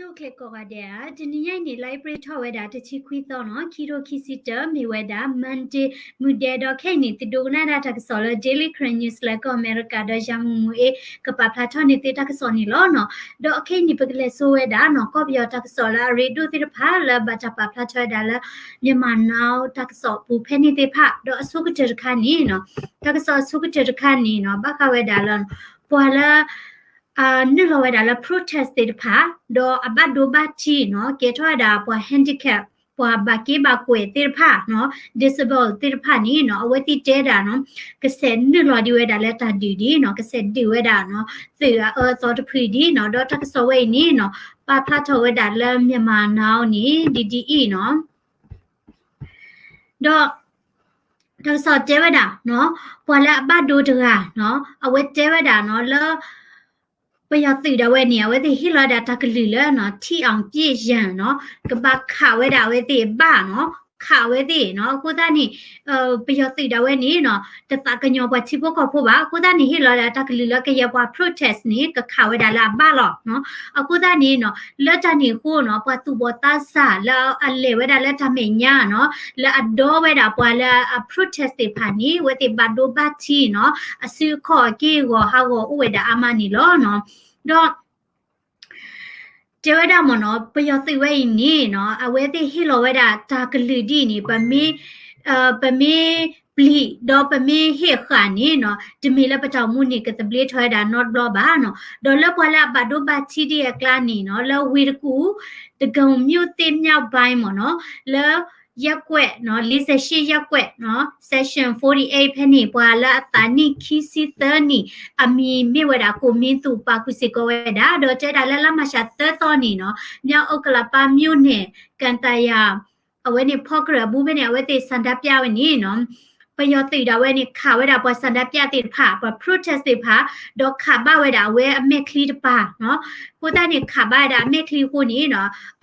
အိၣ်ချ့ကိးဂၤဒဲးဧါ, တနံၤညါအံၤန့ၣ် လါအ့ဖြ့ၣ်ထီၣ်ဝဲဒၣ် တဆံခွံသီနီၤ, ခံထိခံဆံတၢ မ့ၢ်ဝဲဒၣ် Monday မုၢ်ဒဲး, ဒီးခဲအံၤန့ၣ် သုဒိကနၣ်ဒၣ်တၢ်ကစီၣ်လၢ Daily Karen News လၢကီၢ်အမဲရကၤ ဒီးယၤမုၢ်မုၢ်အ့ ကပာ်ဖျါထီၣ်န့ၢ်သုတၢ်ကစီၣ်န့ၣ်လီၤနီၤ. ဒီးခဲအံၤန့ၣ် ပကလဲၤဆိဝဲဒၣ်နီၤ ကီၢ်ပယီၤတၢ်ကစီၣ်လၢအရ့ဒိၣ်သ့ၣ်တဖၣ် လၢဘၣ်တၢ်ပာ်ဖျါထီၣ်ဝဲဒၣ်လၢ Myanmar Now တၢ်ကစီၣ်ပူၤဖဲန့ၣ်သ့ၣ်တဖၣ်, ဒီးအဆိကတၢၢ်တခါန့ၣ်နီၤ, တၢ်ကစီၣ်အဆိကတၢၢ်တခါန့ၣ်နီၤ ဘၣ်ဃးဝဲဒၣ်လၢ ပှၤလၢ နုာ်လီၤဝဲဒၣ်လၢ protest သ့ၣ်တဖၣ် ဒီးအဘၣ်ဒိဘၣ်ထံးနီၤ, ကဲထီၣ်ဝဲဒၣ်ပှၤ handicap ပှၤဘၣ်က့ဘၣ်ကွဲးသ့ၣ်တဖၣ်နီၤ, disabled သ့ၣ်တဖၣ်န့ၣ်နီၤ အဝဲသ့ၣ်တဲဒၣ်နီၤ ကဆဲးနုာ်လီၤဒံးဝဲဒၣ်လၢတၢ်ဒုးဒ်နီၤ, ကဆဲးဒုးဝဲဒၣ်နီၤ သုးအအၢအသီတဖုဒ်နီၤ, ဒီးတၢ်ကစီၣ်ဝဲအံၤန့ၣ်နီၤ ပာ်ဖျါထီၣ်ဝဲဒၣ်လၢ Myanmar Now န့ၣ် ဒ်ဒ်အံၤနီၤ ဒီး တၢ်ကစီၣ်တဲဝဲဒၣ်နီၤ, ပှၤလၢအဘၣ်ဒိတဂၤနီၤ အဝဲတဲဝဲဒၣ်နီၤ လၢ ပယီၤသုးဒၣ်ဝဲန့ၣ် အဝဲသ့ၣ်ဟ့ၣ်လီၤဝဲဒၣ်တၢ်ကလုၢ်လၢနီၤ ထံၣ်အောင်ပြည့်ရန်နီၤ, ကဘၣ်ခးဝဲဒၣ်အဝဲသ့ၣ်ဘၣ်နီၤ, ခးဝဲသ့ၣ်နီၤ, အဃိသတးန့ၣ် ပယီၤသုးဒၣ်ဝဲန့ၣ်နီၤ တသးကညီၤပှၤထံဖိကီၢ်ဖိဘၣ်, အဃိသတးန့ၣ် ဟ့ၣ်လီၤဝဲဒၣ်တၢ်ကလုၢ်လၢကယဲၢ်ပှၤ protest န့ၣ် ကခးဝဲဒၣ်လၢအဘၣ်လီၤနီၤ. အဃိသတးန့ၣ်နီၤ လၢတၢ်န့ၣ်အဃိနီၤ ပှၤသူၣ်ဘီၣ်သးစၢ်လၢအလဲၤဝဲဒၣ်လၢတၢ်မဲာ်ညါနီၤ လၢအဒီဝဲဒၣ်ပှၤလၢအ protest သ့ၣ်တဖၣ်န့ၣ် အဝဲသ့ၣ်ဘၣ်ဒိဘၣ်ထံးနီၤ အစုအခီၣ်အက့ၢ်အဂီၤဟးဂီၤအိၣ်ဝဲဒၣ်အါမးန့ၣ်လီၤနီၤ. ဒီး တဲဝဲဒၣ်မ့ၢ်နီၤ ပယီၤသုးဝဲအံၤန့ၣ်နီၤ အဝဲသ့ၣ်ဟ့ၣ်လီၤဝဲဒၣ်တၢ်ကလုၢ်ဒ်အံၤန့ၣ် ပမ့ၢ် ပမ့ၢ်ပျံၤ ဒီးပမ့ၢ်ဟ့ၣ်အဃာ်န့ၣ်နီၤ တမ့ၢ်လၢပတၢ်အိၣ်မူန့ၣ် ကသဘျ့ထီၣ်ဝဲဒၣ်နီတဘျီဘၣ်နီၤ. ဒီးလၢပှၤလၢအဘၣ်ဒိဘၣ်ထံးဒ်အကျါန့ၣ်နီၤ လၢဝ့ၢ်တကူၣ် တကမူၣ်သ့ၣ်မၠၣ်ဘၣ်မ့ၢ်နီၤ လၢ ရပ်ကွက်နီၤ လေးဆယ့်ရှစ်ရပ်ကွက်နီၤ section forty-eight ဖဲန့ၣ် ပှၤလၢအသးနံၣ်ခံဆံသၢနံၣ် အမံၤမ့ၢ်ဝဲဒၣ် ကိၣ်မံသူး ပာ်ဃုာ်စ့ၢ်ကီးဝဲဒၣ် ဒီးတဲဒၣ်လၢလါမၤရှးသၢသီန့ၣ်နီၤ မြောက်ဥက္ကလာပမြို့နယ် ကန်သာယာ အဝဲန့ၣ် ဖီကရၢၢ်အပူၤဖဲန့ၣ် အဝဲသ့ၣ် ဆန္ဒပြ ဝဲန့ၣ်နီၤ ပယီၤသုးဒၣ်ဝဲန့ၣ် ခးဝဲဒၣ်ပှၤ ဆန္ဒပြ သ့ၣ်တဖၣ် ပှၤ protest သ့ၣ်တဖၣ် ဒီးခးဘၣ်ဝဲဒၣ်အဝဲအမဲာ်ချံတပၤနီၤ. အဃိသတးန့ၣ် ခးဘၣ်ဝဲဒၣ်အမဲာ်ချံအဃိန့ၣ်နီၤ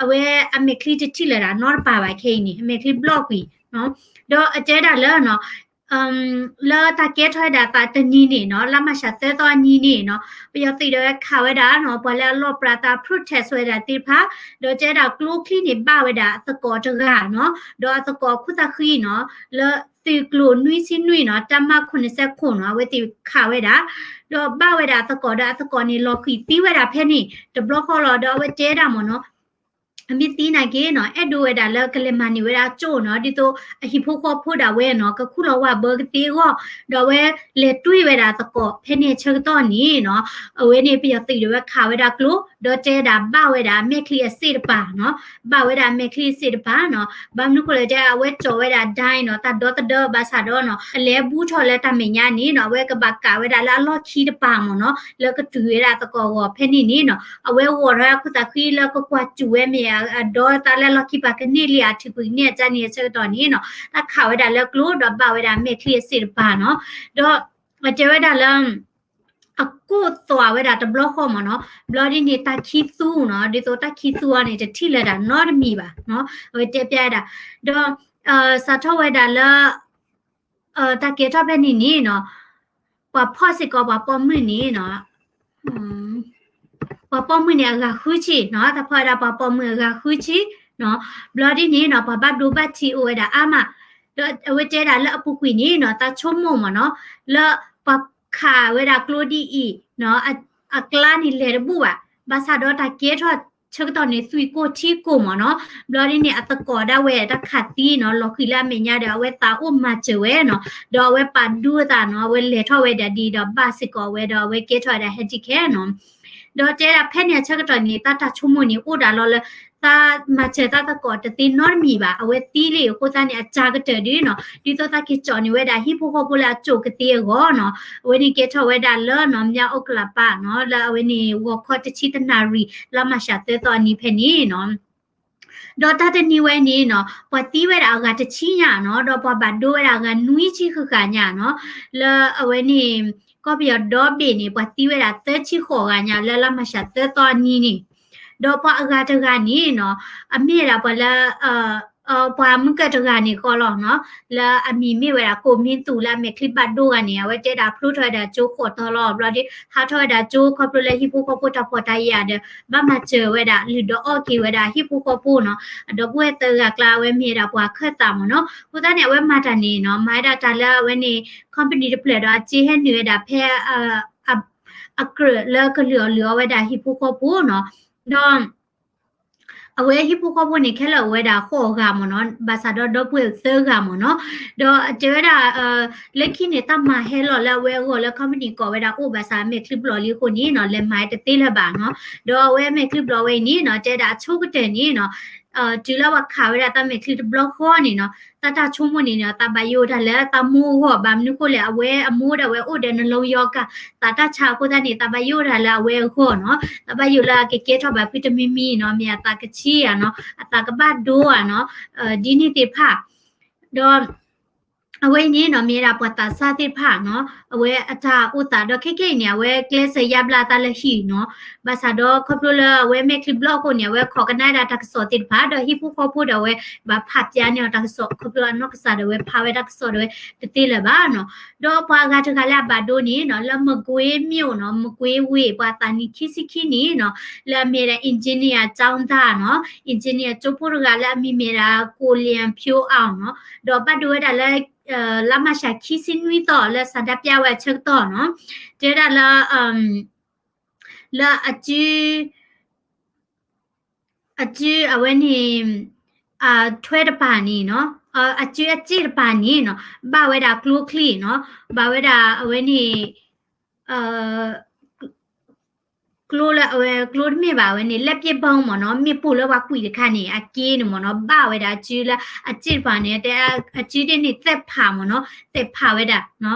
အဝဲအမဲာ်ချံတထံၣ်လၢၤဒၣ်နီတပၤဘၣ်ခဲအံၤန့ၣ် အမဲာ်ချံဘျီၣ်ကွံာ် ဒီးအတဲဒၣ်လၢနီၤ လၢတၢ်ကဲထီၣ်ဝဲဒၣ်သးတနံၤန့ၣ်နီၤ လါမၤရှးသၢသီအနံၤန့ၣ်နီၤ ပယီၤသုးဒၣ်ဝဲခးဝဲဒၣ်နီၤ ပှၤလၢအလီၣ်ပြးသး protest ဝဲဒၣ်သ့ၣ်တဖၣ် ဒီးတဲဒၣ်ကျိချံန့ၣ်ဘၣ်ဝဲဒၣ်အသကိးတဂၤနီၤ ဒီးအသကိးခိၣ်သးဃံနီၤ လၢသုးကျိၤနွံဆံနွံနီၤ တပ်မ ခုနှစ်ဆယ့်ခုနစ်နီၤ အဝဲသ့ၣ်ခးဝဲဒၣ် ဒီးဘၣ်ဝဲဒၣ်အသကိးဒီးအသကိးန့ၣ် လီၤဃံၤသံဝဲဒၣ်ဖဲန့ၣ် တဘျီဃီလီၤ ဒီးအဝဲတဲဒၣ်မ့ၢ်နီၤ အမ့ၢ်သံနာ်က့နီၤ အဲၣ်ဒိးဝဲဒၣ်လၢကလဲၤမၤန့ၢ်ဝဲဒၣ်အကၠိၣ်နီၤ ဒ်သိးအဟံၣ်ဖိဃီဖိဒၣ်ဝဲနီၤ ကခူၣ်လီၤဝၢ်ဘၢကသ့အဂီၢ် ဒီးအဝဲလဲၤတွံၢ်ဝဲဒၣ်အသကိး ဖဲန့ၣ်အဆၢကတီၢ်န့ၣ်နီၤ အဝဲန့ၣ်ပယီၤသုးဒၣ်ဝဲခးဝဲဒၣ်ကျိ ဒီးတဲဒၣ်ဘၣ်ဝဲဒၣ်အမဲာ်ချံအစ့ၣ်တပၤနီၤ ဘၣ်ဝဲဒၣ်အမဲာ်ချံအစ့ၣ်တပၤနီၤ ဘၣ်မနုၤဃိလဲၣ်တဲ အဝဲကၠီၤဝဲဒၣ်ဒၢနီၤ တၢ်ဒီသဒၢဘၣ်ဆၣ်ဒီးနီၤ အလဲၤဘူးထီၣ်လၢတၢ်မဲာ်ညါန့ၣ်နီၤ အဝဲကဘၣ်ကးဝဲဒၣ်လၢအလီၢ်ခံတပၤမ့ၢ်နီၤ လၢကတုၤဝဲဒၣ်သကိးအဂီၢ် ဖဲန့ၣ်န့ၣ်နီၤ အဝဲဂီၤထီၣ်ခိၣ်သးဃံလၢကကွၢ်စူၣ်ဝဲမ့ၢ်အဒီသးလၢအလီၢ်ခံပၤကန့ၢ်လံအထံးကွံာ်န့ၢ်အတၢ်န့ၣ်အဆၢကတီၢ်န့ၣ်နီၤ တၢ်ခးဝဲဒၣ်လၢကျိ ဒီးဘၣ်ဝဲဒၣ်မဲာ်ချံအစ့ၣ်တပၤနီၤ ဒီး တဲဝဲဒၣ်လၢ အကိၣ်သွးဝဲဒၣ်တဘျီဃီမ့ၢ်နီၤ ဘျီဒ်န့ၣ် တၢ်ခံသူနီၤ ဒ်သိးတၢ်ခံသူအီၤန့ၣ် တထံၣ်လၢၤဒၣ်နီတမံၤဘၣ်နီၤ အဝဲတဲပျါဝဲဒၣ် ဒီး စးထီၣ်ဝဲဒၣ်လၢ တၢ်ကဲထီၣ်ဖဲန့ၣ်န့ၣ်နီၤ ပှၤဖီၣ်စ့ၢ်ကီးပှၤပိာ်မုၣ်န့ၣ်နီၤ ပှၤပိာ်မုၣ်န့ၣ်အဂၤဃုဆံနီၤ တၢ်ဖီၣ်ဝဲဒၣ်ပှၤပိာ်မုၣ်အဂၤဃုဆံနီၤ ဘျီဒ်န့ၣ်နီၤ ပှၤဘၣ်ဒိဘၣ်ထံးအိၣ်ဝဲဒၣ်အါမး ဒီးအဝဲတဲဒၣ်လၢအပူၤကွံာ်န့ၣ်နီၤ တၢ်ဆိကမိၣ်မ့ၢ်နီၤ လၢပှၤခးဝဲဒၣ်ကျိဒ်အံၤနီၤ အကျါန့ၣ်လဲၤတဘူၣ်ဘၣ် ဘၣ်ဆၣ်ဒီးတၢ်ကဲထီၣ်ဆၢကတီၢ်န့ၣ် သွံၣ်ကိၢ်ထံကိၢ်မ့ၢ်နီၤ ဘျီဒ်န့ၣ် အသကိးဒၣ်ဝဲတၢ်ခးသံနီၤ လီၤဃံၤလၢအမဲာ်ညါဒီး အဝဲသးအိၣ်မၤစၢၤဝဲနီၤ ဒီးအဝဲပာ်ဒူအသးနီၤ အဝဲလဲၤထီၣ်ဝဲဒၣ်ဒ်ဒီးဘၣ်စ့ၢ်ကီးဝဲဒီး အဝဲကဲထီၣ်ဝဲဒၣ် handicap နီၤ ဒီးတဲဒၣ်ဖဲန့ၣ်အဆၢကတီၢ်န့ၣ် တၢ်တၢ်ဆိကမိၣ်န့ၣ် အိၣ်ဒၣ်လီၤလၢ သးမၤစၢၤသးသကိးတသ့နီတမံၤဘၣ် အဝဲသံလံအဃိသတးန့ၣ် အစှၤကတၢၢ်ဒ်နီၤ ဒ်သိးသးက့ၤကၠီၣ်န့ၢ်ဝဲဒၣ်ဟံၣ်ဖိဃီဖိလၢအစိာ်ကသ့အဂီၢ်နီၤ အဝဲန့ၣ်ကဲထီၣ်ဝဲဒၣ်လၢနီၤ မြောက်ဥက္ကလာပနီၤ လၢအဝဲန့ၣ် ဂီၤခီတဆံတနၣ်ရံၣ် လါမၤရှးသၢသီအနံၤဖဲန့ၣ်နီၤ ဒီးတၢ်တနံၤဝဲန့ၣ်နီၤ ပှၤသံဝဲဒၣ်အဂၤတဆံညါနီၤ ဒီးပှၤဘၣ်ဒိဝဲဒၣ်အဂၤနွံဆံဃုာ်ဃာ်ညါနီၤ လၢအဝဲန့ၣ် ကီၢ်ပယီၤဒီဘ့ၣ်န့ၣ် ပှၤသံဝဲဒၣ်သၢဆံဃိးဂၤညါ လၢလါမၤရှးသၢသီအနံၤန့ၣ် ဒီးပှၤအဂၤတဂၤန့ၣ်နီၤ အမ့ၢ်ဝဲဒၣ်ပှၤလၢ အ ပှၤမုၢ်ကၢၢ်တဂၤန့ၣ်ဃီလီၤနီၤ, လၢအမံၤမ့ၢ်ဝဲဒၣ် ကိးမံသူး လၢအမဲာ်ချံဘၣ်ဒိဂၤန့ၣ် အဝဲတဲဒၣ်ဖျိထီၣ်ဝဲဒၣ်ကၠိဃိးတီၤလီၤ. ဘျီဒီး ဟးထီၣ်ဝဲဒၣ်ကၠိခီဖျိလၢဟံၣ်ဖိဃီဖိတၢ်ဖှီၣ်တၢ်ယာ်ဒီး ဘၣ်မၤစၢၤဝဲဒၣ် လုၢ်ဒီးအီၣ်က့ၤဝဲဒၣ်ဟံၣ်ဖိဃီဖိနီၤ, အဒီပုၢ်ဝဲၢ်သၢဂၤအကျါ အဝဲမ့ၢ်ဝဲဒၣ်ပှၤခၢၣ်သးမ့ၢ်နီၤ. အဃိသတးန့ၣ် အဝဲမၤတၢ်န့ၣ်နီၤ မၤဝဲဒၣ်တၢ်လၢအဝဲန့ၣ် company တဖျၢၣ်ဒီး အစ့ဟဲနုာ်ဝဲဒၣ်ဖဲ အကြၢးလၢကလုၢ်အီၣ်လုၢ်အီဝဲဒၣ်ဟံၣ်ဖိဃီဖိနီၤ, ဒီး အဝဲဟံၣ်ဖိဃီဖိန့ၣ်ခဲလၢာ်အိၣ်ဝဲဒၣ်ဃိးဂၤမ့ၢ်နီၤ, ဘၣ်ဆၣ်ဒီးဒီပုၢ်ဝဲၢ်သၢဂၤမ့ၢ်နီၤ, ဒီးတဲဝဲဒၣ် လၢခံန့ၣ် တၢ်မၤဟဲလီၤလၢအဝဲအဂီၢ်လၢ company ကိးဝဲဒၣ်အိၣ်ဘၣ်ဆၣ် အမဲာ်ချံဘျီၣ်လံအဃိန့ၣ်နီၤ လဲၤမၤတသ့လၢၤဘၣ်နီၤ, ဒီးအဝဲအမဲာ်ချံဘျီၣ်ဝဲအံၤန့ၣ်နီၤ တဲဒၣ်အဆိကတၢၢ်န့ၣ်နီၤ တုၤလၢပှၤခးဝဲဒၣ်တၢ်မဲာ်ချံတဘျီဃီန့ၣ်နီၤ တၢ်တၢ်ဆိကမိၣ်န့ၣ်နီၤ သးဘၣ်ယိၣ်တၢ်လၢသးမိၢ်အဂီၢ် ဘၣ်မနုၤဃိလဲၣ် အဝဲအမိၢ်ဒီးအဝဲအိၣ်ဒီးနလီယီကၢ် သးတၢ်ဆါအဃိသတးန့ၣ် သးဘၣ်ယိၣ်တၢ်လၢအဝဲအဂီၢ်နီၤ, သးဘၣ်ယိၣ်လၢအကကဲထီၣ်ဘၣ်ဖုတမံၤမံၤနီၤ, မ့ၢ်အသးကဆံးဧါနီၤ, အသးကဘၣ်ဒိဧါနီၤ, ဒ်န့ၣ်သ့ၣ်တဖၣ်, ဒီး အဝဲအံၤန့ၣ်နီၤ မ့ၢ်ဝဲဒၣ်ပှၤသးစၢ်သ့ၣ်တဖၣ်နီၤ အဝဲအတၢ်အိၣ်သးဒီးခဲကနံၣ်အံၤန့ၣ် အဝဲကျဲးစၢးယါဘျါအသးလၢဟံၣ်နီၤ, ဘၣ်ဆၣ်ဒီးခီဖျိလၢအဝဲမဲာ်ချံဘျီၣ်အဃိန့ၣ် အဝဲခိးကနၣ်ဝဲဒၣ်တၢ်ကစီၣ်သ့ၣ်တဖၣ် ဒီးဟံၣ်ဖိဃီဖိဒီးအဝဲဘၣ်ဖးပျါန့ၢ်အီၤတၢ်ကစီၣ် ခီဖျိအနီၢ်ကစၢ်ဒီးအဝဲဖးဝဲတၢ်ကစီၣ်ဒီးအဝဲတသ့လၢၤဘၣ်နီၤ, ဒီးပှၤအဂၤတဂၤလၢအဘၣ်ဒိန့ၣ်နီၤ လၢမကွ့ၤမ့ၣ်အိၣ်နီၤ မကွ့ၤဝ့ၢ် ပှၤသးနံၣ်ခံဆံခံနံၣ်နီၤ လၢအမ့ၢ်ဒၣ် engineer ကၠီသၣ်နီၤ engineer ကၠိဖိတဂၤလၢအမံၤမ့ၢ်ဒၣ် ကိးလၠံဖၠိအီၤနီၤ ဒီးဘၣ်ဒိဝဲဒၣ်လၢ လါမၢ်ၡးခံဆံနွံသီ လၢဆန္ဒပြဝဲအဆၢကတီၢ်နီၤ တဲဝဲဒၣ်လၢ လၢအစု အစုအဝဲန့ၣ် ထွဲတပၤန့ၣ်နီၤ အစုအစ့ၣ်တပၤန့ၣ်နီၤ ဘၣ်ဝဲဒၣ်ကျိချံနီၤ ဘၣ်ဝဲဒၣ်အဝဲန့ၣ် ကျိလၢအဝဲကျိတမ့ၢ်ဘၣ် အဝဲန့ၣ် လက်ပစ်ဗုံး မ့ၢ်နီၤ မ့ၣ်ပိၢ်လၢပှၤကွံာ်တခါန့ၣ် အက့န့ၣ်မ့ၢ်နီၤ ဘၣ်ဝဲဒၣ်အစုလၢအစ့ၣ်တပၤန့ၣ် တဲအစုဒ်န့ၣ်သဲးဖးမ့ၢ်နီၤ သဲးဖးဝဲဒၣ်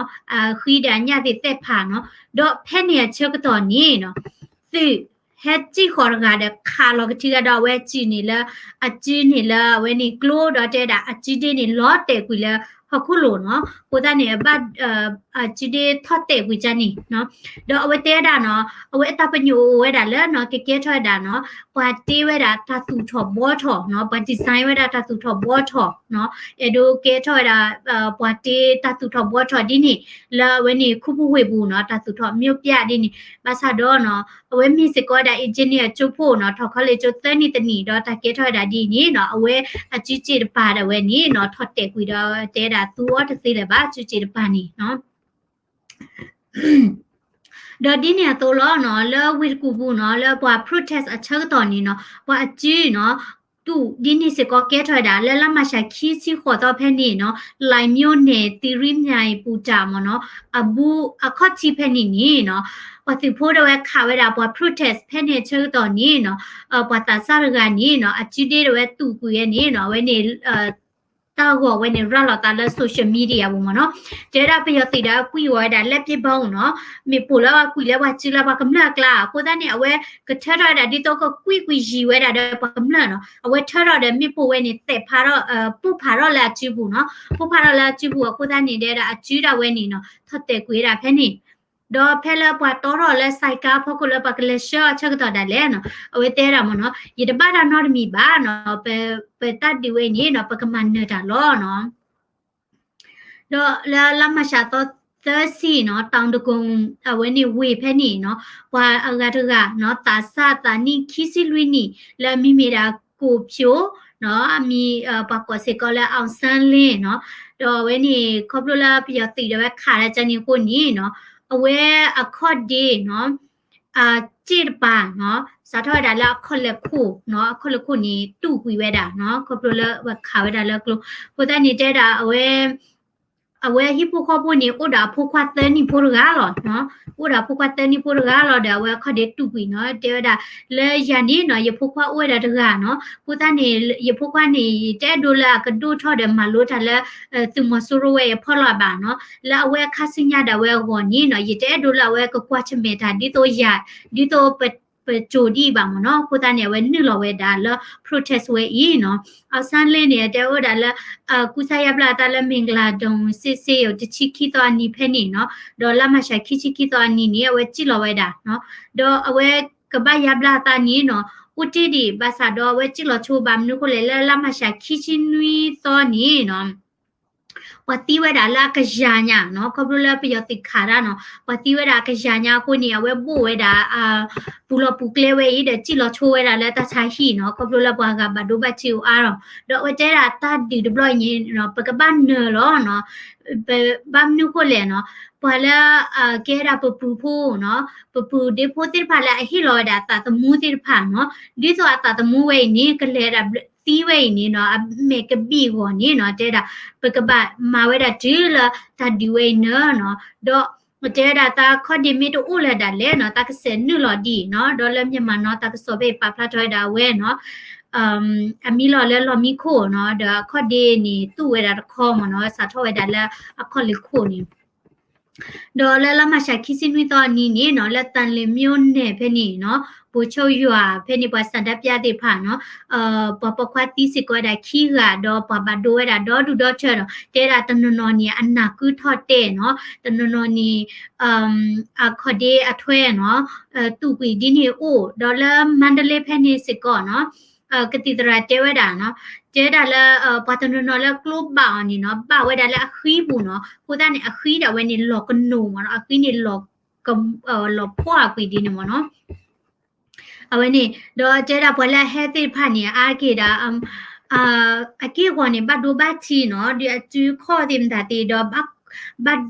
အဃံဒီးအညၣ်သ့ၣ်သဲးဖးနီၤ ဒီးဖဲန့ၣ်အဆၢကတီၢ်န့ၣ်နီၤ သုးဟဲစံၣ်ဃီၤတဂၤဒီးခးလီၤကထံဂၤဒီးအဝဲစံၣ်န့ၣ်လၢ အစုန့ၣ်လၢအဝဲန့ၣ်ကျိဒီးတဲဒၣ်အစုဒ့န့ၣ်လီၤတဲာ်ကွံာ်လၢဟီၣ်ခိၣ်လိၤနီၤ အဃိသတးန့ၣ် ဘၣ် အစုဒ့ထီၣ်တဲာ်ကွံာ်ကန့ၣ်နီၤ ဒီးအဝဲတဲဝဲဒၣ်နီၤ အဝဲအတၢ်ပညိၣ်အိၣ်ဝဲဒၣ်လၢနီၤ ကကဲထီၣ်ဝဲဒၣ်နီၤ ပှၤတ့ဝဲဒၣ်တၢ်သူၣ်ထီၣ်ဘှီထီၣ်နီၤ ပှၤ design ဝဲဒၣ်တၢ်သူၣ်ထီၣ်ဘှီထီၣ်နီၤ အဲၣ်ဒိးကဲထီၣ်ဝဲဒၣ် ပှၤတ့တၢ်သူၣ်ထီၣ်ဘှီထီၣ်ဒ်န့ၣ် လၢအဝဲန့ၣ်ခူပူၤဝ့ၢ်ပူၤနီၤ တၢ်သူၣ်ထီၣ်မျိုးပြဒ်န့ၣ် ဘၣ်ဆၣ်ဒီးနီၤ အဝဲမ့ၢ်စ့ၢ်ကီးဝဲဒၣ် engineer ကၠိဖိနီၤ ထီၣ် college ကၠိသၢနံၣ်တနံၣ်ဒီးတၢ်ကဲထီၣ်ဝဲဒၣ်ဒ်န့ၣ်နီၤ အဝဲအစုစ့ၣ်တပၤဒၣ်ဝဲန့ၣ်နီၤ ထီၣ်တဲာ်ကွံာ်ဒီးတဲဒၣ်သူအီၤတသ့လၢၤဘၣ် အစုစ့ၣ်တပၤန့ၣ်နီၤ ဒီးဒ်န့ၣ်အသိးလီၤနီၤ လၢဝ့ၢ်တကူၣ်ပူၤနီၤ လၢပှၤ protest အဆၢကတီၢ်န့ၣ်နီၤ ပှၤအစုနီၤ တူၢ်ဒ်န့ၣ်စ့ၢ်ကီးကဲထီၣ်ဝဲဒၣ် လၢလါမၢ်ၡးခံဆံဃိးသီဖဲန့ၣ်နီၤ လၢ မြို့နယ် သီရိလၢအပူၤတၢ်မ့ၢ်နီၤ အဘူးအခီၣ်ထံးဖဲန့ၣ်န့ၣ်နီၤ ပှၤသုးဖိဒီးဝဲခးဝဲဒၣ်ပှၤ protest ဖဲန့ၣ်အဆၢကတီၢ်န့ၣ်နီၤ ပှၤသးစၢ်တဂၤန့ၣ်နီၤ အစုဒ့ဒီးဝဲတူၢ်ကွံာ်ဝဲန့ၣ်နီၤ အဝဲန့ၣ် တၢ်ဂီၤဝဲန့ၣ် ရၤလီၤသးလၢ social media ပူၤမ့ၢ်နီၤ တဲဝဲဒၣ်ပယီၤသုးဒီးကွံာ်ဝဲဒၣ် လက်ပစ်ဗုံး နီၤ မ့ၣ်ပိၢ်လၢပှၤကွံာ်လၢပှၤစုလၢပှၤကမျၢၢ်အကျါ အဃိသတးန့ၣ် အဝဲကထၢထီၣ်ဝဲဒၣ်ဒ်သိးကကွံာ်ကွံာ်ယံၤဝဲဒၣ်ဒီးပှၤကမျၢၢ်နီၤ အဝဲထၢထီၣ်ဒီးမ့ၣ်ပိၢ်ဝဲန့ၣ် သဲးဖးထီၣ် ပိၢ်ဖးထီၣ်လၢအစုပူၤနီၤ ပိၢ်ဖးထီၣ်လၢအစုပူၤအဃိသတးန့ၣ် တဲဝဲဒၣ်အစုဒၣ်ဝဲန့ၣ်နီၤ ထီၣ်တဲာ်ကွံာ်ဝဲဒၣ်ဖဲန့ၣ် ဒီးဖဲလၢပှၤတီထီၣ်လၢစဲးကါဖီခိၣ်လၢပှၤကလဲၤဆှၢအဆၢကတီၢ်ဒၣ်လဲာ်နီၤ အဝဲတဲဒၣ်မ့ၢ်နီၤ ယတဘၣ်တၢ်နီတမံၤဘၣ်နီၤ ပတၢ်ဒုးဝဲအံၤန့ၣ်နီၤ ပကမၤနၢၤတၢ်လီၤနီၤ ဒီးလၢလါမၢ်ၡးသီသၢဆံနီၤ တောင်ဒဂုံ အဝဲန့ၣ်ဝ့ၢ်ဖဲန့ၣ်နီၤ ပှၤအဂၤတဂၤနီၤ သးစၢ်သးနံၣ်ခံဆံလွံၢ်နံၣ် လၢအမံၤမ့ၢ်ဒၣ်ကိၣ်ဖၠိနီၤ အမံၤ ပှၤကိးစ့ၢ်ကီးလၢ အောင်ဆန်းလင်း နီၤ ဒီးအဝဲန့ၣ် ခီဖျိလၢပယီၤသုးဒီးဝဲခးလၢကန့ၣ်အဃိန့ၣ်နီၤ အဝဲအခီၣ်ဒ့နီၤ အစ့ၣ်တပၤနီၤ စးထီၣ်ဝဲဒၣ်လၢအခီၣ်လဲၢ်ခိၣ်နီၤ အခီၣ်လဲၢ်ခိၣ်န့ၣ် တူၢ်ကွံာ်ဝဲဒၣ်နီၤ ခီဖျိလၢဝဲခးဝဲဒၣ်လၢကျိ အဃိသတးန့ၣ်တဲဒၣ် အဝဲဟံၣ်ဖိဃီဖိန့ၣ် အိၣ်ဒီးအဖိခွါသၢနံၣ်ဖိတဂၤလီၤနီၤ အိၣ်ဒီးအဖိခွါသၢနံၣ်ဖိတဂၤလီၤဒီး အဝဲအခီၣ်ဒ့တူၢ်ကွံာ်နီၤ တဲဝဲဒၣ် လၢယၤန့ၣ်နီၤ ယဖိခွါအိၣ်ဝဲဒၣ်တဂၤနီၤ အဃိသတးန့ၣ် ယဖိခွါန့ၣ် ယတအဲၣ်ဒိးလၢအကဒိၣ်ထီၣ်ဒီးမၤလိတၢ်လၢ သုးမီၤစိရိၤဝဲအဖီလာ်ဘၣ်နီၤ လၢအဝဲအခါဆူညါဒၣ်ဝဲအဂီၢ်န့ၣ်နီၤ ယတအဲၣ်ဒိးလၢအဝဲကကွၢ်ဆၢၣ်မဲာ်တၢ် ဒ်သိးယၤ ဒ်သိး ပစိၤဒ်အံၤဘၣ်မ့ၢ်နီၤ အဃိသတးန့ၣ် အဝဲနုာ်လီၤဝဲဒၣ်လၢ protest ဝဲအံၤနီၤ အောင်ဆန်းလင်းန့ၣ် အတဲအိၣ်ဒၣ်လၢ ကူစါယါဘျါအသးလၢ မင်္ဂလာဒုံ စစ်ဆေးရုံ တဆံခံသီအနံၤဖဲန့ၣ်နီၤ ဒီးလါမၢ်ၡးခံဆံခံသီအနံၤန့ၣ် အဝဲစံၣ်လီၤဝဲဒၣ်နီၤ ဒီးအဝဲကဘၣ်ယါဘျါအသးန့ၣ်နီၤ အိၣ်တ့ၢ်ဒံး ဘၣ်ဆၣ်ဒီးအဝဲစံၣ်လီၤဆိဘၣ်မနုၤဃိလဲၣ် လၢလါမၢ်ၡးခံဆံနွံသီန့ၣ်နီၤ ပှၤသံဝဲဒၣ်လၢအကယၤညါနီၤ ခီဖျိလၢပယီၤသုးခးတၢ်နီၤ ပှၤသံဝဲဒၣ်အကယၤညါအဃိန့ၣ် အဝဲဘိၣ်ဝဲဒၣ် ပူၤလီၤပူၤကျဲဝဲအံၤဒီးစံၣ်လီၤဆိဝဲဒၣ်လၢတၢ်ဆါဟံၣ်နီၤ ခီဖျိလၢပှၤဂၤဘၣ်ဒိဘၣ်ထံးအိၣ်အါလီၤ ဒီးအဝဲတဲဒၣ်တၢ်ဒုးတဘျီအံၤန့ၣ်နီၤ ပကဘၣ်နၢၤလီၤနီၤ ဘၣ်မနုၤဃိလဲၣ်နီၤ ပှၤလၢ ကဲဒၣ်ပပုၢ်ဖိနီၤ ပပုၢ်ဒ့ဖိသ့ၣ်တဖၣ်လၢအဟ့ၣ်လီၤဝဲဒၣ်အသးသမူသ့ၣ်တဖၣ်နီၤ ဒ်သိးအသးသမူဝဲအံၤန့ၣ် ကလဲၤဒၣ်သံဝဲအံၤန့ၣ်နီၤ အမဲာ်ကဘံၣ်အဂီၢ်န့ၣ်နီၤ တဲဒၣ် ပကဘၣ်မၤဝဲဒၣ်တုၤလၢတၢ်ဒုးဝဲအံၤနၢၤနီၤ ဒီးတဲဝဲဒၣ်တၢ်ခီၣ်ဒ့မ့ၢ်တအိၣ်လၢၤဒၣ်လဲာ်နီၤ တၢ်ကဆဲးနုာ်လီၤဒံးနီၤ ဒီးလၢ Myanmar Now တၢ်ကစီၣ်ဖဲအံၤပာ်ဖျါထီၣ်ဝဲဒၣ်အဝဲနီၤ အမံၤလီၤလၢလီၢ်မံခိၣ်နီၤ ဒီးအခီၣ်ဒ့န့ၣ် သူၣ်ဝဲဒၣ်တခီမ့ၢ်နီၤ စးထီၣ်ဝဲဒၣ်လၢအခီၣ်လ့ၤခိၣ်န့ၣ် ဒီးလၢလါမၢ်ၡးခံဆံနွံသီအနံၤန့ၣ်နီၤ လၢသၣ်လ့ၤမိၢ်နဲၣ်ဖဲန့ၣ်နီၤ ဘိးဆိယွၤဖဲန့ၣ် ပှၤဆန္ဒပြသ့ၣ်တဖၣ်နီၤ ပှၤပိာ်ခွါသံစ့ၢ်ကီးဝဲဒၣ်ခံဂၤ ဒီးပှၤဘၣ်ဒိဝဲဒၣ်ဒီဒူၣ်ဒီထၢနီၤ တဲဒၣ်တနီၤနီၤန့ၣ် အနၢ်ကုထီၣ်တဲာ်နီၤ တနီၤနီၤန့ၣ် အခီၣ်ဒ့အထွဲနီၤ သူၣ်ကွံာ်ဒ်န့ၣ်အိၣ် ဒီးလၢမါဒလ့ဖဲန့ၣ်စ့ၢ်ကီးနီၤ ကသံၣ်သရၣ်တဲဝဲဒၣ်နီၤ တဲဒၣ်လၢ ပှၤတနီၤနီၤလၢကျိဘၣ်အီၤန့ၣ်နီၤ ဘၣ်ဝဲဒၣ်လၢအဃံပူၤနီၤ အဃိသတးန့ၣ် အဃံဒၣ်ဝဲန့ၣ်လီၤကနိးမ့ၢ်နီၤ အဃံန့ၣ် လီၤဖှီၣ်အကွံာ်ဒ်န့ၣ်မ့ၢ်နီၤ အဝဲန့ၣ် ဒီးတဲဒၣ်ပှၤလၢအဟဲသ့ၣ်တဖၣ်န့ၣ် အါက့ၤဒၣ် အက့ၢ်အဂီၤန့ၣ် ဘၣ်ဒိဘၣ်ထံးနီၤ ဒ်အစုခီၣ်သ့ၣ်မတၤသ့ၣ်ဒီး ဘၣ် ဘၣ်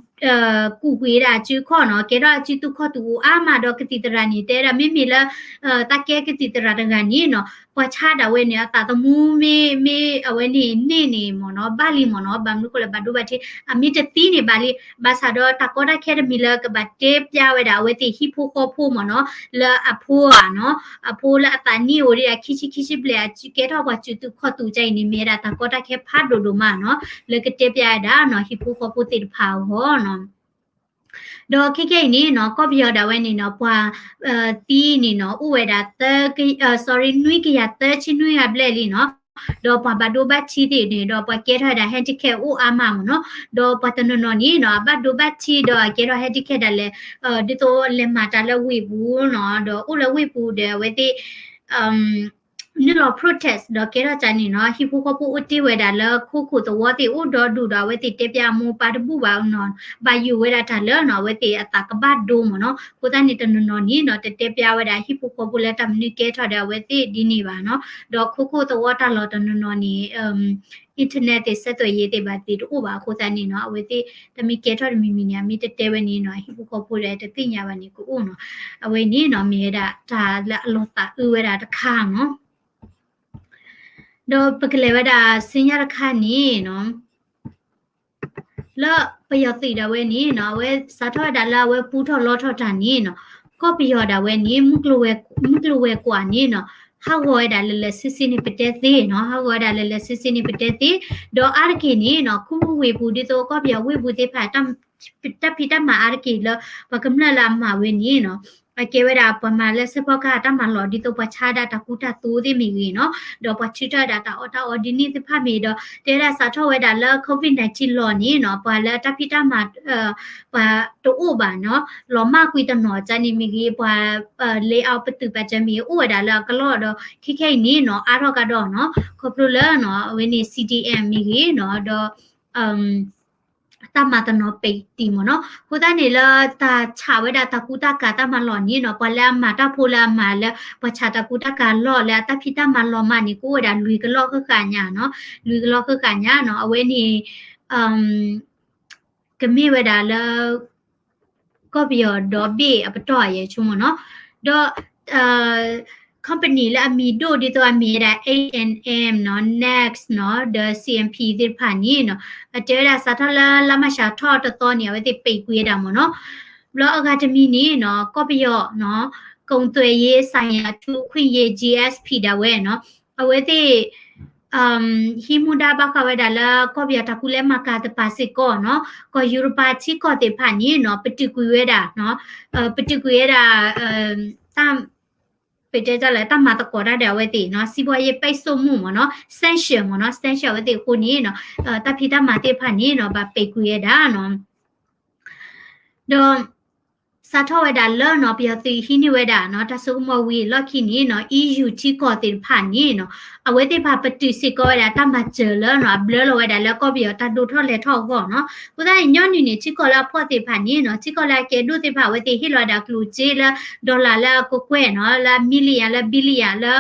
ကူၣ်ကွံာ်ဝဲဒၣ်အစုခီၣ်နီၤ ကဲထီၣ်အစုသူၣ်ခီၣ်သူၣ်အိၣ်အါမး ဒီးကသံၣ်သရၣ်န့ၣ် တဲဒၣ်မ့မ့ၢ်လၢ တၢ်ကဲကသံၣ်သရၣ်တဂၤန့ၣ်နီၤ ပှၤဆါဒၣ်ဝဲန့ၣ် အသးသမူမ့ၢ် မ့ၢ်အဝဲန့ၣ် န့ၢ်န့ၣ်မ့ၢ်နီၤ ဘၣ်လံမ့ၢ်နီၤ ဘၣ်မနုၤဃိလဲၣ် ဘၣ်ဒိဘၣ်ထံး အမ့ၢ်တသံန့ၣ်ဘၣ်လံ ဘၣ်ဆၣ်ဒီးတၢ်ကီတၢ်ခဲတမံၤလၢကဘၣ်တဲပျါဝဲဒၣ် အဝဲသ့ၣ်ဟံၣ်ဖိဃီဖိမ့ၢ်နီၤ လၢအဖိဧါနီၤ အဖိလၢအသးနံၣ်အိၣ်ဒံးဒၣ်ခံဆံခံဆံဘျဲၣ် အကဲထီၣ်ပှၤစုသူၣ်ခီၣ်သူၣ်ကအံၤန့ၣ် မ့ၢ်ဝဲဒၣ်တၢ်ကီတၢ်ခဲဖးဒိၣ်ဒိၣ်မးနီၤ လၢကတဲပျါဝဲဒၣ်နီၤ ဟံၣ်ဖိဃီဖိသ့ၣ်တဖၣ်အဂီၢ်နီၤ ဒီးခဲခဲအံၤန့ၣ်နီၤ ကီၢ်ပယီၤဒၣ်ဝဲန့ၣ်နီၤ ပှၤ သံန့ၣ်နီၤ အိၣ်ဝဲဒၣ် သၢ sorry နွံကယၤသၢဆံနွံဂၤဘျဲၣ်လံနီၤ ဒီးပှၤဘၣ်ဒိဘၣ်ထံးသ့ၣ်န့ၣ်ဒီး ပှၤကဲထီၣ်ဝဲဒၣ် handicap အိၣ်အါမးမ့ၢ်နီၤ ဒီးပှၤတနီၤနီၤန့ၣ်နီၤ အဘၣ်ဒိဘၣ်ထံးဒီးအကဲထီၣ် handicap ဒၣ်လဲာ် ဒ်သိးလဲၤမၤတၢ်လၢဝ့ၢ်ပူၤနီၤ ဒီးအိၣ်လၢဝ့ၢ်ပူၤဒီးအဝဲသ့ၣ် နုာ်လီၤ protest ဒီးကဲထီၣ်ကန့ၣ်နီၤ ဟံၣ်ဖိဃီဖိအိၣ်တ့ၢ်ဝဲဒၣ်လၢခိခိၣ်သဝီသ့ၣ်အိၣ်ဒီဒူၣ်ဒီး အဝဲသ့ၣ်တဲပျါအမိၢ်ပၢ်တဘူၣ်ဘၣ်နီၤ ဘၣ်ယိၣ်ဝဲဒၣ်တၢ်လၢနီၤ အဝဲသ့ၣ်အသးကဘၣ်ဒိမ့ၢ်နီၤ အဃိသတးန့ၣ် တနီၤနီၤန့ၣ်နီၤ တတဲပျါဝဲဒၣ်ဟံၣ်ဖိဃီဖိလၢတၢ်မနုၤကဲထီၣ်ဒီးအဝဲသ့ၣ်ဒ်န့ၣ်ဘၣ်နီၤ ဒီးခိခိၣ်သဝီတၢ်လီၢ်တနီၤနီၤန့ၣ် internet သ့ၣ် ဆက်သွယ်ရေး သ့ၣ်ဘၣ်သ့ၣ်တအိၣ်ဘၣ်အဃိသတးန့ၣ်နီၤ အဝဲသ့ၣ်တမ့ၢ်ကဲထီၣ်တမံၤမံၤန့ၣ် အမ့ၢ်တတဲဝဲန့ၣ်နီၤ ဟံၣ်ဖိဃီဖိဒီးတသ့ၣ်ညါဘၣ်န့ၣ်ကအိၣ်နီၤ အဝဲန့ၣ်နီၤ မ့ၢ်ဝဲဒၣ်တၢ်လၢအလီၤသးအုးဝဲဒၣ်တခါနီၤ ဒီးပကလဲၤဝဲဒၣ်ဆူညါတခါန့ၣ်နီၤ လၢပယီၤသုးဒၣ်ဝဲန့ၣ်နီၤ အဝဲစးထီၣ်ဝဲဒၣ်လၢအဝဲပူထီၣ်လီထီၣ်တၢ်န့ၣ်နီၤ ကီၢ်ပယီၤဒၣ်ဝဲန့ၣ် မုၢ်ကျိၤဝဲၤကွာ်န့ၣ်နီၤ ဟးဂီၤဝဲဒၣ်လၢလၢဆ့ဆ့န့ၣ်ပတဲသ့နီၤ ဟးဂီၤဝဲဒၣ်လၢလၢဆ့ဆ့န့ၣ်ပတဲသ့ ဒီးအါတက့ၢ်န့ၣ်နီၤ ခူဝ့ၢ်ပူၤ ဒ်သိးကီၢ်ပယီၤဝ့ၢ်ပူၤသ့ၣ်တဖၣ် တၢ်ဖံးတၢ်မၤအါတက့ၢ်လၢ ပှၤကမျၢၢ်လၢအမၤဝဲန့ၣ်နီၤ အကဲဝဲဒၣ်ပှၤမၤလၢစဲးဖီကဟၣ်တၢ်မၤလီၢ် ဒ်သိးပှၤဆါဒၣ်တၢ်ကူတၢ်သိသ့ၣ်မ့ၢ်ဂ့ၤနီၤ ဒီးပှၤထုးထီၣ်ဝဲဒၣ်တၢ်အီၣ်တၢ်အီဒ်န့ၣ်သ့ၣ်တဖၣ်မ့ၢ်ဒီး တဲဝဲဒၣ်စးထီၣ်ဝဲဒၣ်လၢ COVID nineteen လီၢ်န့ၣ်နီၤ ပှၤလၢတၢ်ဖံးတၢ်မၤ ပှၤတအိၣ်ဘၣ်နီၤ လီၤမၢ်ကွံာ်တနီၤကန့ၣ်မ့ၢ်ဂ့ၤ ပှၤ layout ပတုာ်ပာ်စၢၤမ့ၢ်ဂ့ၤ အိၣ်ဝဲဒၣ်လၢအကလီၢ်ဒီး ခဲခဲအံၤန့ၣ်နီၤ အါထီၣ်ကဒီးနီၤ ခီဖျိလၢနီၤ အဝဲန့ၣ် C D M မ့ၢ်ဂ့ၤနီၤ ဒီး တၢ်မၤတနီၤပဲာ်တံၢ်မ့ၢ်နီၤ အဃိသတးန့ၣ်လၢတၢ်ဆးဝဲဒၣ်တၢ်ကူတၢ်ကၤတၢ်မၤလီၢ်န့ၣ်နီၤ ပှၤလၢအမၤတၢ်ဖိလၢအမၤလၢ ပှၤဆးတၢ်ကူတၢ်ကၤလီၢ်လၢအတၢ်ဖံးတၢ်မၤလီၤမၢ်န့ၣ် ကအိၣ်ဝဲဒၣ်လွံၢ်ကလီၢ်ဃၣ်ဃၣ်ညါနီၤ လွံၢ်ကလီၢ်ဃၣ်ဃၣ်ညါနီၤ အဝဲန့ၣ် ကမ့ၢ်ဝဲဒၣ်လၢ ကီၢ်ပယီၤဒီဘ့ၣ်အပတီၢ်အယဲၢ်ဆိကမိၣ်နီၤ ဒီး company လၢအမံၤဒိၣ်ဒ်သိးအမ့ၢ်ဝဲဒၣ် H and M နီၤ Next နီၤ ဒီး C M P သ့ၣ်တဖၣ်န့ၣ်နီၤ အတဲဝဲဒၣ်စးထီၣ်လၢလါမၢ်ၡးထီၣ်တသီန့ၣ် အဝဲသ့ၣ်ပိတ်ကွံာ်ဝဲဒၣ်မ့ၢ်နီၤ ဘျီအဂၤတမံၤန့ၣ်နီၤ ကီၢ်ပယီၤနီၤ ကုန်သွယ်ရေးဆိုင်ရာ အထူးအခွင့်အရေး G S P ဒၣ်ဝဲနီၤ အဝဲသ့ၣ် ဟံးမူဒါဘၣ်ဃးဝဲဒၣ်လၢ ကီၢ်ပယီၤတၢ်ကူလဲမၤကၤတပၤစ့ၢ်ကီးနီၤ ကီၢ်ယူရပၤထံကီၢ်သ့ၣ်တဖၣ်န့ၣ်နီၤ ပတုာ်ကွံာ်ဝဲဒၣ်နီၤ ပတုာ်ကွံာ်ဝဲဒၣ် တၢ် ပတဲတၢ်လၢတၢ်မၤသကိးတၢ်ဒီးအဝဲသ့ၣ်နီၤ စီးပွားရေးပိတ်ဆို့မှု မ့ၢ်နီၤ sanction မ့ၢ်နီၤ sanction အဝဲသ့ၣ်အဃိန့ၣ်နီၤ တၢ်ဖံးတၢ်မၤသ့ၣ်တဖၣ်န့ၣ်နီၤ ဘၣ်ပိတ်ကွံာ်ဝဲဒၣ်နီၤ ဒီး စးထီၣ်ဝဲဒၣ်လၢနီၤ ပယီၤသုးဟံးန့ၢ်ဝဲဒၣ်နီၤ တၢ်စိကမီၤဝံၤအလီၢ်ခံန့ၣ်နီၤ EU ထံကီၢ်သ့ၣ်တဖၣ်န့ၣ်နီၤ အဝဲသ့ၣ်တဖၣ်ပတုာ်စ့ၢ်ကီးဝဲဒၣ်တၢ်မၤစၢၤလၢနီၤ အဘျၢလီၤဝဲဒၣ်လၢကီၢ်ပယီၤတၢ်ဒိၣ်ထီၣ်လဲၤထီၣ်အဂီၢ်နီၤ. အဃိသတးန့ၣ် ညီနုၢ်န့ၣ် ထံကီၢ်လၢအဖှီၣ်သ့ၣ်တဖၣ်န့ၣ်နီၤ ထံကီၢ်လၢအကဲဒိၣ်သ့ၣ်တဖၣ် အဝဲသ့ၣ်ဟ့ၣ်လီၤဝဲဒၣ်ကျိၣ်စ့လၢ dollar လၢအကကွဲၢ်နီၤ လၢ million လၢ billion လၢ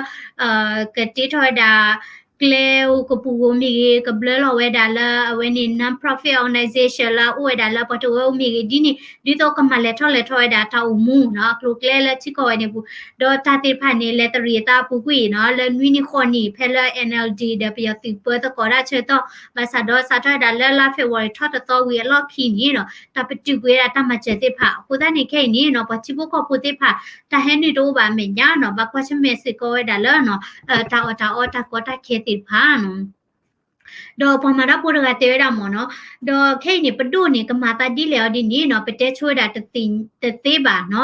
ကတ့ထီၣ်ဝဲဒၣ် ကျဲအိၣ်ကပူၤဧိၤမ့ၢ်ဂ့ၤ ကဘျၢလီၤဝဲဒၣ်လၢအဝဲန့ၣ် non-profit organization လၢအအိၣ်ဝဲဒၣ်လၢပှၤတဝၢအိၣ်မ့ၢ်ဂ့ၤ ဒ်န့ၣ် ဒ်သိးကမၤလဲၤထီၣ်လဲၤထီဝဲဒၣ်တၢ်အိၣ်မူနီၤ အကျိၤအကျဲလၢထံကီၢ်ဝဲန့ၣ်ပူၤ ဒီးတၢ်သ့ၣ်တဖၣ်န့ၣ် လဲၤတရံးအသးအပူၤကွံာ်နီၤ လၢနွံနံၣ်ဃိးနံၣ် ဖဲလၢ NLD ဒီးပယီၤသုးပၢသကိးတၢ်ဆၢကတီၢ် ဘၣ်ဆၣ်ဒီးစးထီၣ်ဝဲဒၣ်လၢလါ February ထီၣ်တသီဝံၤအလီၢ်ခံန့ၣ်နီၤ တၢ်ပတုာ်ကွံာ်ဝဲဒၣ်တၢ်မၤစၢၤသ့ၣ်တဖၣ် အဃိသတးန့ၣ် ခဲအံၤန့ၣ်နီၤ ပှၤထံဖိကီၢ်ဖိသ့ၣ်တဖၣ် တၢ်ဟဲနုာ်တအိၣ်ဘၣ်အမဲာ်ညါနီၤ ဘၣ်ကွၢ်ဆၢၣ်မဲာ်စ့ၢ်ကီးဝဲဒၣ်လၢနီၤ တၢ်အီၣ်တၢ်အီတၢ်ကီတၢ်ခဲသ့ၣ်တဖၣ်နီၤ ဒီးပှၤမၤတၢ်ဖိတဂၤတဲဝဲဒၣ်မ့ၢ်နီၤ ဒီးခဲအံၤန့ၣ် ပဒိၣ်န့ၣ် ကမၤသးဒ်လဲၣ်အီၤဒ်န့ၣ်နီၤ ပတဲဆိဝဲဒၣ်တသ့ဘၣ်နီၤ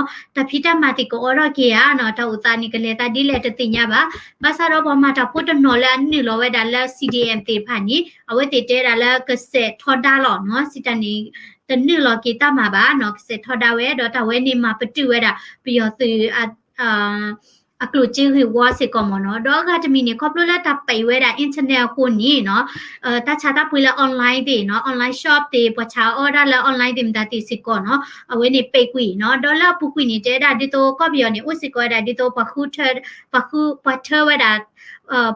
တၢ်ဖံးတၢ်မၤသ့ၣ်ကအိးထီၣ်က့ၤဧါနီၤ တၢ်အိၣ်သးန့ၣ် ကလဲၤသးဒ်လဲၣ်တသ့ၣ်ညါဘၣ် ဘၣ်ဆၣ်ဒီးပှၤမၤတၢ်ဖိတနီၤလၢအနုာ်လီၤဝဲဒၣ်လၢ C D M သ့ၣ်တဖၣ်န့ၣ် အဝဲသ့ၣ်တဲဝဲဒၣ်လၢကစဲးထီဒါလီၤနီၤ စံးတၢ်န့ၣ် တနုာ်လီၤက့ၤတၢ်မၤဘၣ်နီၤ ကစဲးထီဒါဝဲ ဒီးတၢ်ဝဲန့ၣ်မၤပတုာ်ဝဲဒၣ် ပယီၤသုး အကျိၣ်စ့ဂ့ၢ်ဝီစ့ၢ်ကီးမ့ၢ်နီၤ ဒီးအဂၤတမံၤန့ၣ် ခီဖျိလၢတၢ်ပိတ်ဝဲဒၣ် internet အဃိန့ၣ်နီၤ တၢ်ဆါတၢ်ပှ့ၤလၢ online သ့ၣ်နီၤ online shop သ့ၣ် ပှၤဆါအီၣ်ဒၣ်လၢ online သ့ၣ်မတၤသ့ၣ်စ့ၢ်ကီးနီၤ အဝဲန့ၣ်ပိတ်ကွံာ်နီၤ ဒီးလၢအပူၤကွံာ်န့ၣ် တဲဝဲဒၣ်ဒ်သိးကီၢ်ပယီၤန့ၣ် အိၣ်စ့ၢ်ကီးဝဲဒၣ်ဒ်သိး ပှၤဃုထၢ ပှၤဃု ပှၤထၢဝဲဒၣ်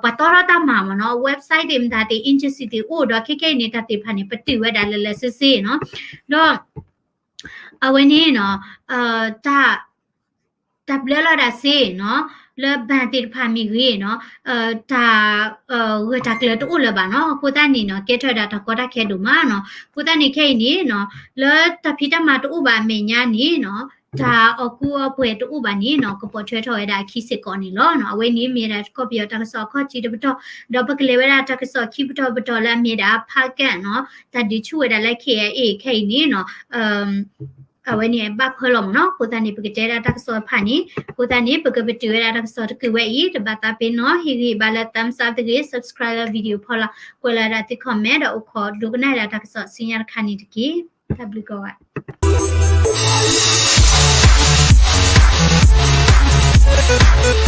ပှၤတီထီၣ်တၢ်မၤမ့ၢ်နီၤ website သ့ၣ်မတၤသ့ၣ် agency သ့ၣ်အိၣ်ဒီး ခဲခဲအံၤန့ၣ် တၢ်သ့ၣ်တဖၣ်န့ၣ် ပတုာ်ဝဲဒၣ်လၢလၢဆ့ဆ့နီၤ ဒီး အဝဲန့ၣ်နီၤ တၢ် တၢ်ဘျၢလီၤဒၣ်စ့နီၤ လၢ bank သ့ၣ်တဖၣ်မ့ၢ်ဂ့ၤနီၤ တၢ် ဂၢၢ်တၢ်ကျၢၤတအိၣ်လၢၤဘၣ်နီၤ အဃိသတးန့ၣ်နီၤ ကဲထီၣ်ဝဲဒၣ်တၢ်ကီတၢ်ခဲဒိၣ်မးနီၤ အဃိသတးန့ၣ်ခဲအံၤန့ၣ်နီၤ လၢတၢ်ဖံးတၢ်မၤတအိၣ်ဘၣ်အမဲာ်ညါန့ၣ်နီၤ တၢ်အီၣ်ကူအီၣ်ပှဲၤတအိၣ်ဘၣ်န့ၣ်နီၤ ကပိာ်ထွဲထီၣ်ဝဲဒၣ်အခံစ့ၢ်ကီးန့ၣ်လီၤနီၤ အဝဲန့ၣ်မ့ၢ်ဒၣ်ကီၢ်ပယီၤတၢ်ကစီၣ်အခီၣ်ထံးတပတီၢ် ဒီးပကလဲၤဝဲဒၣ်တၢ်ကစီၣ်ခံပတီၢ်ပတီၢ်လၢအမ့ၢ်ဒၣ် ဖးကၣ်နီၤ တၢ်ဒုးဆူၣ်ဝဲဒၣ်လၢ K I A ခဲအံၤန့ၣ်နီၤ အဝဲန့ၣ်ဘၣ်ဖၢလီၤမ့ၢ်နီၤ အဃိသတးန့ၣ် ပကတဲဒၣ်တၢ်ကစီၣ်တဖၣ်န့ၣ် အဃိသတးန့ၣ် ပကပတုာ်ဝဲဒၣ်တၢ်ကစီၣ်တကုာ်ဝဲအံၤ တဘၣ်သးပ့ၤနီၣ် ဟ့ၣ်ဂံၢ်ဘါလၢ thumbs up တဂ့ၤ subscribe လၢ video ဖီလာ် ကွဲးလီၤဒၣ်သု comment ဒီးအိၣ်ခိးဒိကနၣ်ဒၣ်တၢ်ကစီၣ်ဆူညါတခါန့ၣ်တက့ၢ်. တၢ်ဘျုးကိးဂၤ